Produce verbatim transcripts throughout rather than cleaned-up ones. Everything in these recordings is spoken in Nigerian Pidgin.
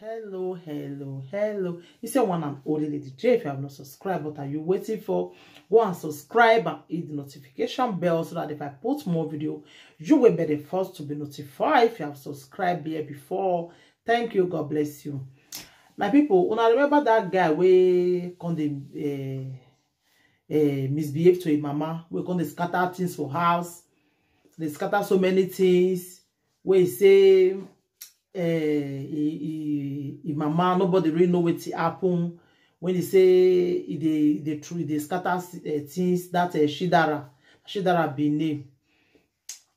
Hello, hello, hello. It's your one and only Lady J. If you have not subscribed, what are you waiting for? Go and subscribe and hit the notification bell so that if I post more video, you will be the first to be notified. If you have subscribed here before, thank you. God bless you. My people, una remember that guy wey come dey uh, uh, misbehave to him mama, wey come dey scatter things for house, dey scatter so many things, wey say uh, he, he, he mama, nobody really know wetin happen. When he say he dey dey true, he dey scatter uh, things that uh, Shidara, Shidara be name.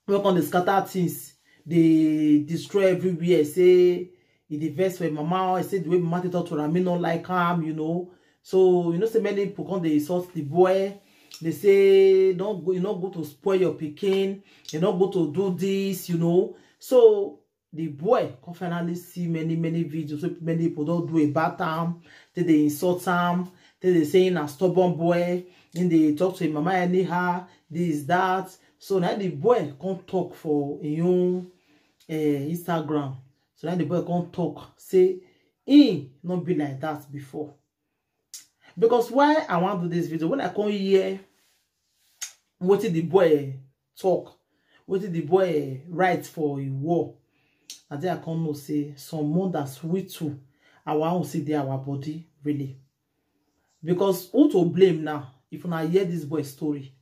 Wey come dey scatter things, dey destroy everywhere. Say he dey vex for him mama. He say the way mama take talk to am, he no like am, you know. So you know say many people come dey insult the boy. They say don't go, you no go to spoil your pikin, you no go to do this, you know. So the boy come finally see many many videos wey many people don do about am, take dey insult am, take dey say na stubborn boy, he dey talk to him mama anyhow, this that. So now the boy come talk for him own uh, Instagram. So now the boy come talk say he no be like that before. Because why I wan do this video, when I come hear wetin the boy talk, wetin the boy write for a wall, na there I come know say some mothers we too, our own see dey our body really. Because who to blame now? If una hear this boy story,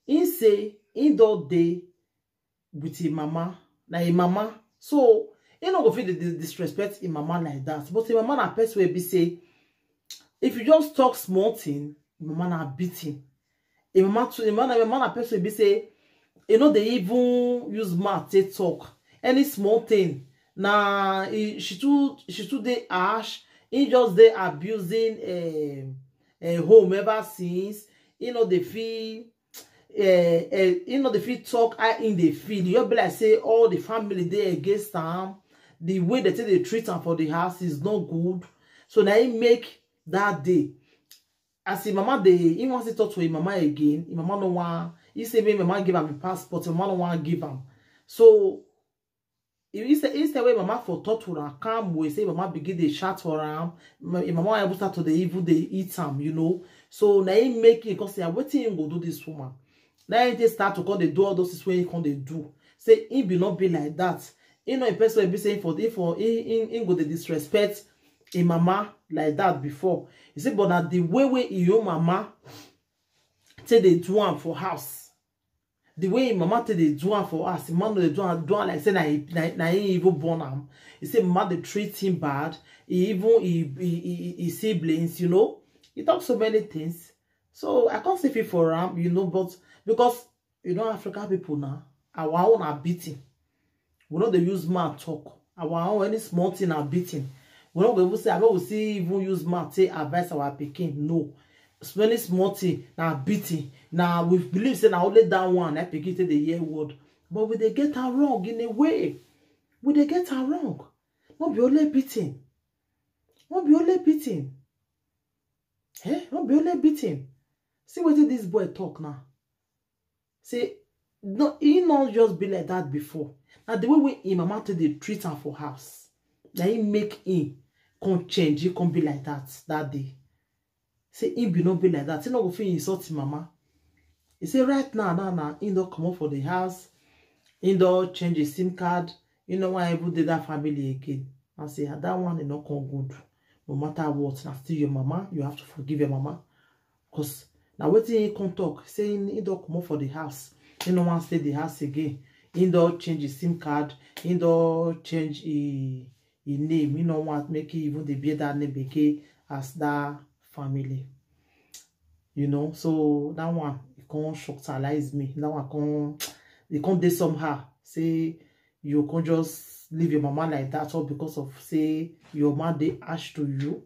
he say he don dey with him mama, na him mama, so he no go fit dey dis- disrespect him mama like that. But him mama na person wey be say if you just talk small thing, him mama na beating. Him mama too, him mama, him mama na person wey be say he no dey even use mouth take talk. Any small thing, na he, she too she too dey harsh. He just dey abusing um, um, home ever since. He no dey fit uh, uh, he no dey fit talk how he dey feel. You be like say all the family dey against am. The way they take dey treat am for the house is not good. So na him make that day. As him mama dey, he wan still talk to him mama again. Him mama no wan. He say make mama give am a passport. Him mama no wan give am. So he he say instead wey mama for talk to am calm way, say mama begin dey shout for am. Ma- him mama even start to dey even dey eat am, you know. So na him make him come say, "Ah, wetin him go do this woman?" Now he dey start to come dey do all those things wey he come dey do. Say he be not be like that. He no a person wey be say for if for he, he, he go dey disrespect him mama like that before. He say, but na the way wey him own mama take dey do am for house, the way him mama take dey do am for house, him mama no dey do am do am like say na him na, na him even born am. He say mama dey treat him bad. He even he he he, he siblings, you know. He talk so many things. So I can't say feel for am, you know, but because you know African people now, our own are beating. We no dey use mouth talk. Our own, any small thing na beating. We no go even say, I no go see even use mouth take advise our pikin. No. Many small thing na beating. Na we believe say na only that one na pikin take dey hear word. But we dey get am wrong in a way. We dey get am wrong. No be only beating. No be only beating. Eh? No be only beating. See wetin this boy talk now. Say no, he no just be like that before. Now the way wey him mama take dey treat am for house, na him make him come change. He come be like that that day. Say him be no be like that. He no go fit insult him mama. He say right now, now, now, he don comot for the house. He don change his sim card. He no wan even dey that family again. I say ah, that one e no come good. No matter what, na still your mama. You have to forgive your mama. Cause na wetin he come talk, say he, he don comot for the house. He no wan stay the house again. He don change his sim card. He don change his, his name. He no want make he even dey bear that name again as that family. You know, so that one e come shocktalize me. That one come e come dey somehow. Say you come just leave your mama like that all because of say your mama dey harsh to you.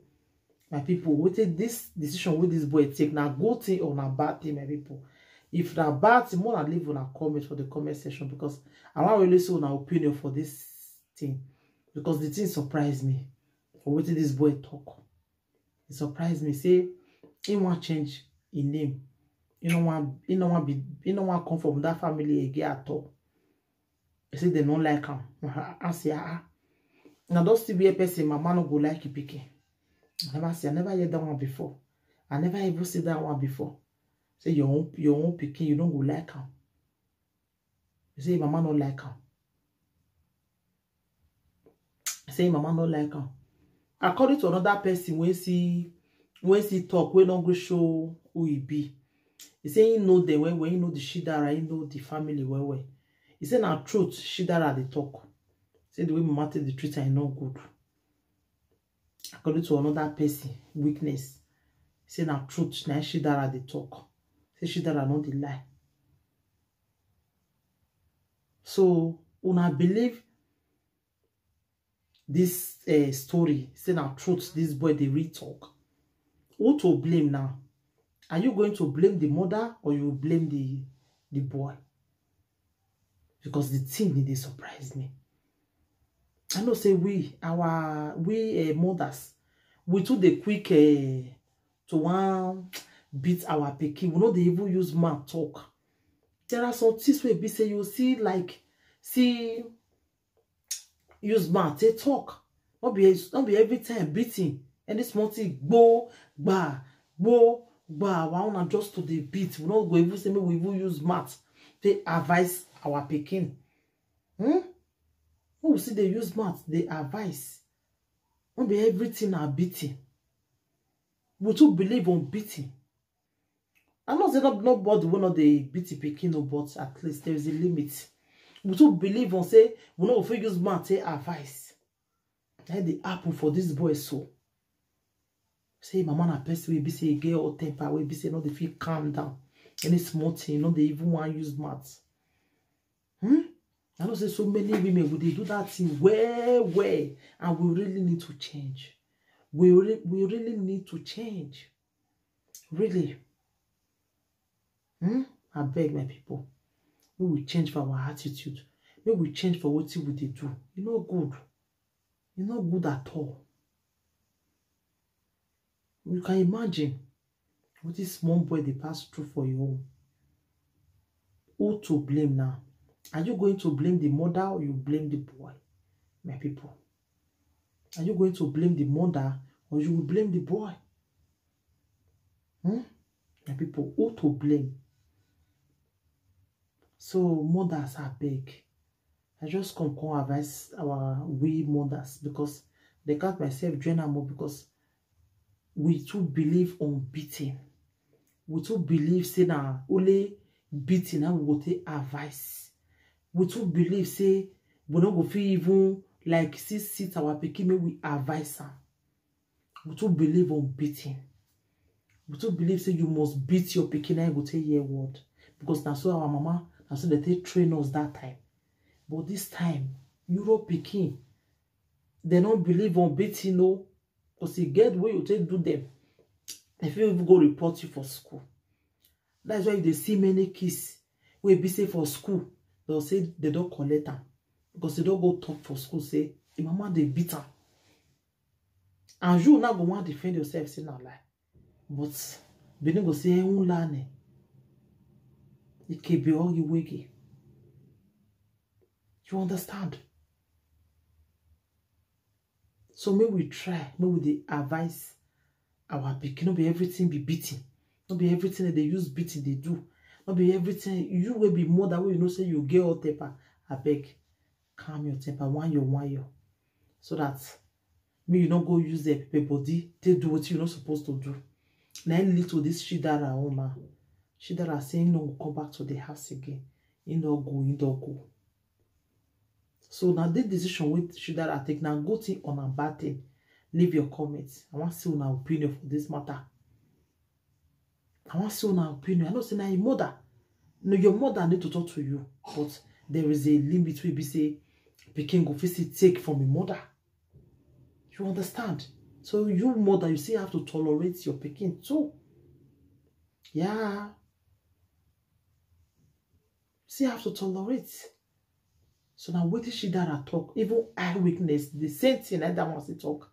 My people, wetin this decision wey this boy take, na good thing or na bad thing, my people? If na bad thing, una leave una comment for the comment section, because I wan really see una opinion for this thing, because the thing surprise me for wetin this boy talk. E surprise me say he wan change him name. He no wan he no wan be he no wan come from that family again at all. He say dem no like am. I say ah, Now don't see where person mama no go like you picking. I never see, I never hear that one before. I never even see that one before. Say your own your own picking, you don't go like him. You say mama no like him. Say mama no like him. According to another person, when see when see talk, we don't go show who he be. He say he know the way, when he know the Shidara, he know the family well well. He say na truth, Shidara dey talk. Say the way mama take the treat, I no good. According to another person, weakness. Say na truth, na Shidara dey talk. Say Shidara no dey lie. So una believe this uh, story. Say na truth, this boy dey real talk. Who to blame now? Are you going to blame the mother or you blame the the boy? Because the thing dey surprise me. I know say we our we uh, mothers, we too dey quick uh, to one beat our pikin. We no dey even use mouth talk. There are some things wey be say you see like see use mouth take talk. No be no be every time beating. Any small thing, gbo, gba, gbo, gba. Our own na just to dey beat. We no go even say make we even use mouth take advise our pikin. Hmm? When we see they use mouth, they advise. No be everything na beating. We too believe on beating. I know say not nobody will not dey beat the pikin, no, but at least there is a limit. We too believe on say we no fit use mouth take advice. That dey happen for this boy so. Say mama na person wey be say e get hot temper, wey be say no dey fit calm down. Any small thing, no dey even wan use mouth. Hmm? I know say so many women we dey do that thing well well, and we really need to change. We really, we really need to change. Really. Hmm? I beg my people. We will change for our attitude. We will change for what we dey do. You know good. You know good at all. You can imagine what this small boy dey pass through for your own. Who to blame now? Are you going to blame the mother or you blame the boy? My people. Are you going to blame the mother or you will blame the boy? Hmm? My people, who to blame? So mothers, I beg. I just come come advise our we mothers because they got myself join am up because we too believe on beating. We too believe say na only beating na we go take advice. We too believe say we no go fit even like sit sit our pikin make we advise am. We too believe on beating. We too believe say you must beat your pikin na you go take hear word because na so our mama na so they take train us that time. But this time, Europe pikin, they don't believe on beating no, because e get way you take do them. They fit even go report you for school. That's why you dey see many kids wey be say for school, they'll say they don't collect am because they don't go talk for school say the mama dey beat am. And you now go wan defend yourself say na lie. But Benin go say unla ne. It can be all you wiggy. You understand? So may we try, may we dey advise our pikin. No be everything be beating. No be everything that they use beating they do. No be everything you will be mother wey you know say you get all temper. I beg, calm your temper, one your one your. So that me you no go use the people body, they do what you not supposed to do. Now lead to this Shidara own now. Shidara say he no go come back to the house again. He no go, he no go. So now the decision with Shidara take now good thing on a bad thing. Leave your comments. I want to see my opinion for this matter. I want to see my opinion. I know say now your mother. No, your mother need to talk to you, but there is a limit we be say pikin go fit still take from your mother. You understand? So you mother, you still have to tolerate your pikin too. Yeah. Still have to tolerate. So now what did she done talk? Even eye weakness, the same thing like that one she talk.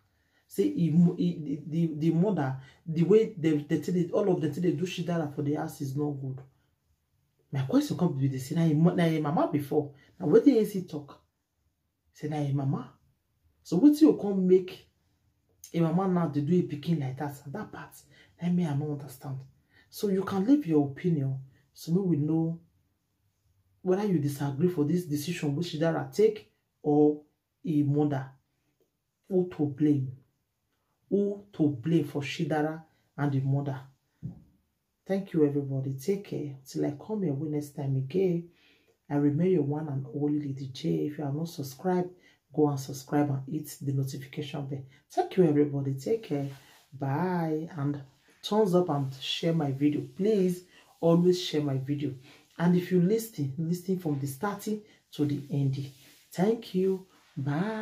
Say he, mo- he, the, the, the mother, the way they, they, take it- all of them take they do Shidara for the house is not good. My question come be this: now, him mo- now him mama before. Now what did he talk? Say now him mama. So wetin you come make a mama now dey do a pikin like that? That part, let me, I no understand. So you can leave your opinion. So make we know whether you disagree for this decision which Shidara take or a mother. Who to blame? Who to blame for Shidara and the mother? Thank you, everybody. Take care. Till I come your way next time again. I remain your one and only Lady J. If you are not subscribed, go and subscribe and hit the notification bell. Thank you, everybody. Take care. Bye. And thumbs up and share my video. Please always share my video. And if you listen, listen from the starting to the ending. Thank you. Bye.